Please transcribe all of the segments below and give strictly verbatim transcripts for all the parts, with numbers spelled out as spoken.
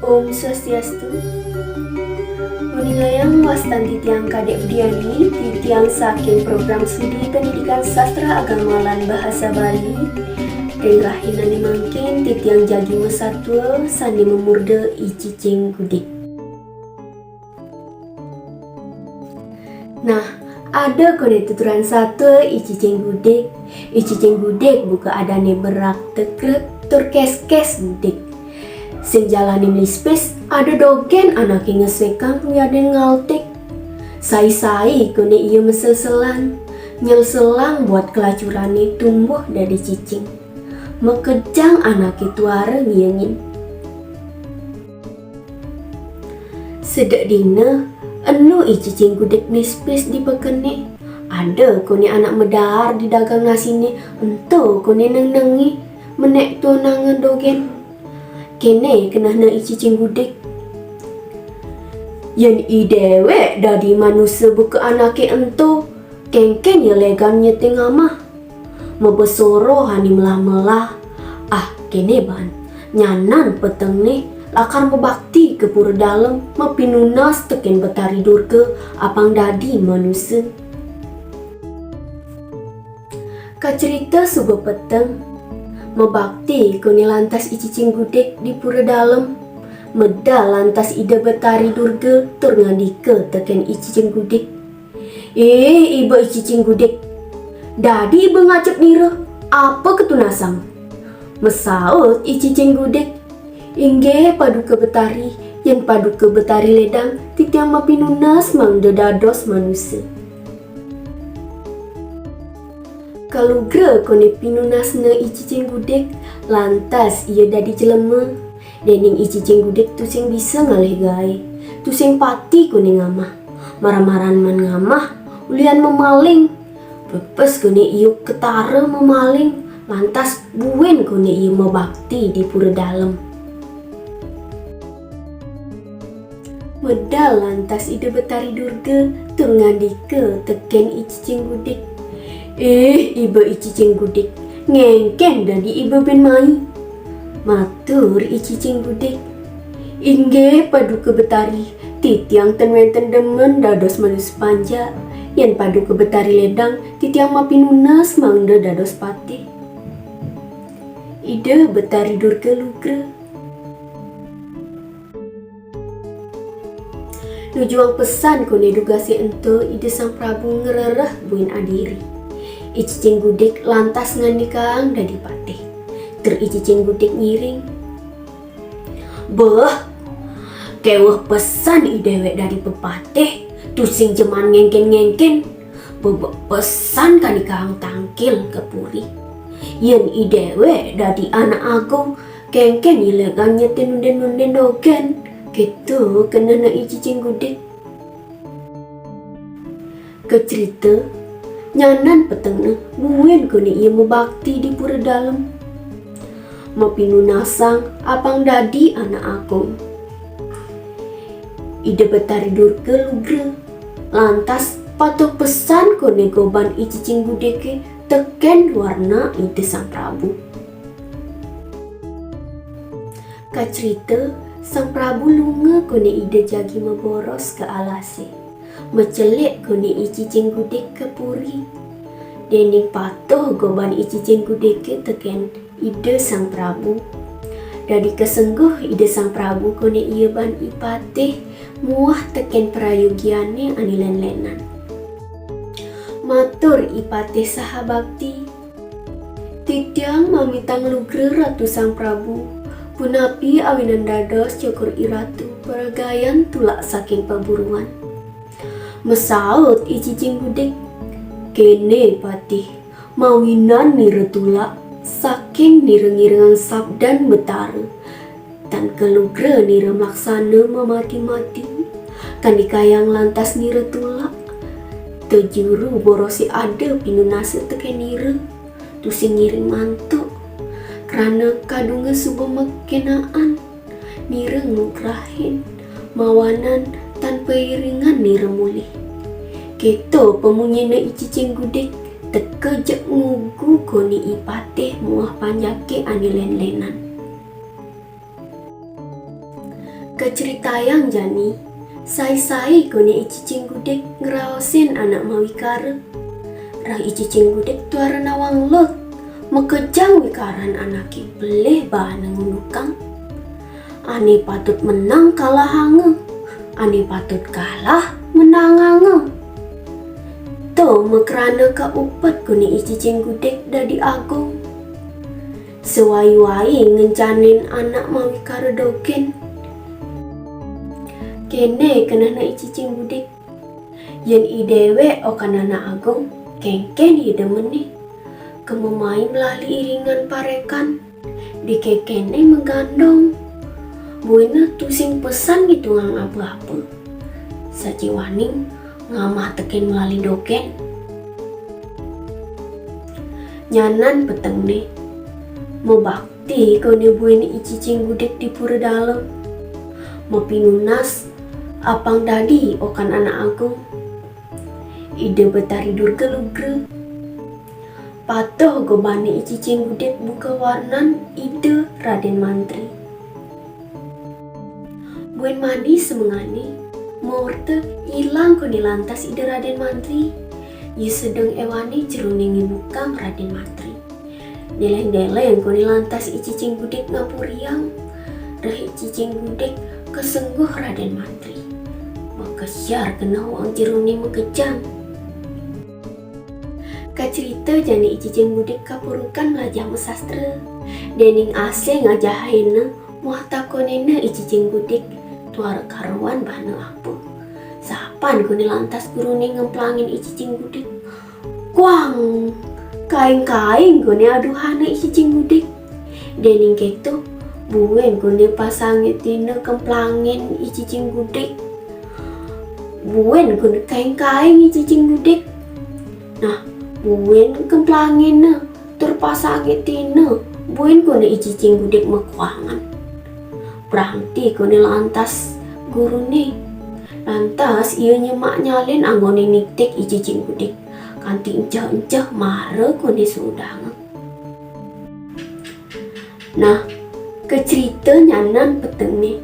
Om Swastiastu. Nguningayang wastan titiang Kadek Budiani, titiang saking Program Studi Pendidikan Sastra Agama lan Bahasa Bali. Ring rahinané mangkin titiang jagi masatua sané mamurda I Cicing Gudik. Nah, ada koné tuturan satua I Cicing Gudik. I Cicing Gudik buka adané berak tekrek tur keskes gudik. Sing jalané mlispis, ada dogén anaké ngesekang wiadin ngaltik. Sai-sai koné ia meselselan, nyelselang buat kelacurané tumbuh dadi cicing. Makejang anaké tuara ngiengin. Sedek dina, enu I Cicing Gudik mlispis di pekené. Ada koné anak madaar di dagang nasiné, ento koné nengnengé, menék tunanga dogén. Kéné kenehna I Cicing Gudik. Yén i déwék dadi manusa buka anaké ento, kénkén ia légan nyeting amah. Mabesoro ané melah-melah. Ah, kéné ban. Nyanan petengné lakar mabakti ka pura dalem, mapinunas tekén Betari Durga apang dadi manusa. Kacerita suba peteng, mabakti koné lantas I Cicing Gudik di pura dalem. Medal lantas Ida Betari Durga tur ngandika tekén I Cicing Gudik. "Ih, iba I Cicing Gudik. Dadi iba ngajep nira, apa katunasang?" Masaut I Cicing Gudik. "Inggih Paduka Betari, yén Paduka Betari ledang, titiang mapinunas mangda dados manusa." Kalugra koné pinunasna I Cicing Gudik, lantas ia dadi jelema. Déning I Cicing Gudik tusing bisa ngalih gaé. Tusing pati koné ngamah. Maran-maran man ngamah, ulihan mamaling. Pepes koné ia ketara mamaling, lantas buin koné ia mabakti di pura dalem. Medal lantas Ida Betari Durga tur ngandika tekén I Cicing Gudik. "Ih, iba I Cicing Gudik, ngéngkén dadi iba bin mai?" Matur I Cicing Gudik. "Inggih Paduka Betari, titiang ten wénten demen dados manusa panjak. Yén Paduka Betari ledang, titiang mapinunas mangda dados patih." Ida Betari Durga lugra. Nujuang pesan koné dugasé ento Ida Sang Prabu ngrereh buin adiri. I Cicing Gudik lantas ngandikaang dadi patih. Tur I Cicing Gudik ngiring. "Beuh, kéweh pesan i déwék dadi pepatih, tusing jeman ngéngkén-ngéngkén. Bebek pesan kandikaang tangkil ka puri. Yén i déwék dadi anak agung, kéngkén ia légan nyetin nundén-nundén dogén." Kéto kenehna I Cicing Gudik. Kacerita, nyanan petengna buin koné ia mabakti di pura dalem. Mapinunasang apang dadi anak agung. Ida Betari Durga lugra. Lantas patuh pesan koné goban I Cicing Gudiké tekén warna Ida Sang Prabu. Kacerita, Sang Prabu lunga koné Ida jagi maboros ka alasé. Macelik koné I Cicing Gudik ka puri. Déning patuh goban I Cicing Gudiké tekén Ida Sang Prabu. Dadi kasengguh Ida Sang Prabu koné ia ban I Patih muah tekén prayogiané ané lén-lénan. Matur I Patih saha bakti. Titiang mamitang lugra Ratu Sang Prabu, punapi awinan dados cokor I Ratu paragayan tulak saking paburuan. Masaut I Cicing Gudik, "Kéné Patih, mawinan nira tulak, saking nira ngiringang sabdan Betara, tan kalugra nira malaksana mamati-mati, kandikayang lantas nira tulak. Tejuru borosé ada pinunasa tekén nira, tusing ngiring mantuk, krana kadunga suba makenaan nira nglugrahin, mawanan tan pairingan nira mulih." Kéto pamunyina I Cicing Gudik, teka jeg ngugu koné I Patih muah panjaké ané lén-lénan. Kacritayang jani, sai-sai koné I Cicing Gudik ngraosin anak mawikara. Rah I Cicing Gudik tuara nawang leg, makejang wikaran anaké pelih baana ngunukang. Ané patut menang kalahanga, ané patut kalah menanganga. To makrana kaupet koné I Cicing Gudik dadi agung. Sawai-wai ngencanin anak mawikara dogén. Kéné kenehna I Cicing Gudik. Yén i déwék okan anak agung, kénkén i demené. Kema mai melali iringan parekan, dikékéné magandong. Buina tusing pesan ngitungang apa-apa. Sajeroning ngamah tekén melali dogén. Nyanan petengné. Mabakti koné buin I Cicing Gudik di pura dalem. Mapinunas apang dadi okan anak agung. Ida Betari Durga lugra. Patuh gobané I Cicing Gudik buka warnan Ida Radén Mantri. Buin mani semengané, murta ilang koné lantas Ida Radén Mantri. Ia sedeng éwané jeroné ngibukang Radén Mantri. Déléng-déléng koné lantas I Cicing Gudik ngapuriang. Rah I Cicing Gudik kasengguh Radén Mantri. Makesiar keneh wang jeroné makejang. Kacrita jani I Cicing Gudik kapurukan mlajah masastra. Déning asé ngajahina muah takonina I Cicing Gudik tuara karuan baana apa. Sapan koné lantas guruné ngemplangin I Cicing Gudik. Kuang! Kaing-kaing koné aduhana I Cicing Gudik. Déning kéto, buin koné pasangé tina kemplangin I Cicing Gudik. Buin koné kaing-kaing I Cicing Gudik. Nah, buin kemplangina tur pasangé tina, buin koné I Cicing Gudik makuangan. Brangti koné lantas guruné. Lantas ia nyemak nyalin anggoné nitik I Cicing Gudik. Kanti enceh-enceh mara koné sudanga. Nah, kacrita nyanan petengné.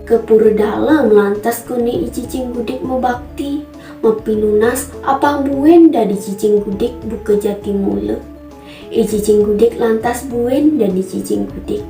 Ka pura dalem lantas koné I Cicing Gudik mabakti, mapinunas apang buin dadi Cicing Gudik buka jati mula. I Cicing Gudik lantas buin dadi Cicing Gudik.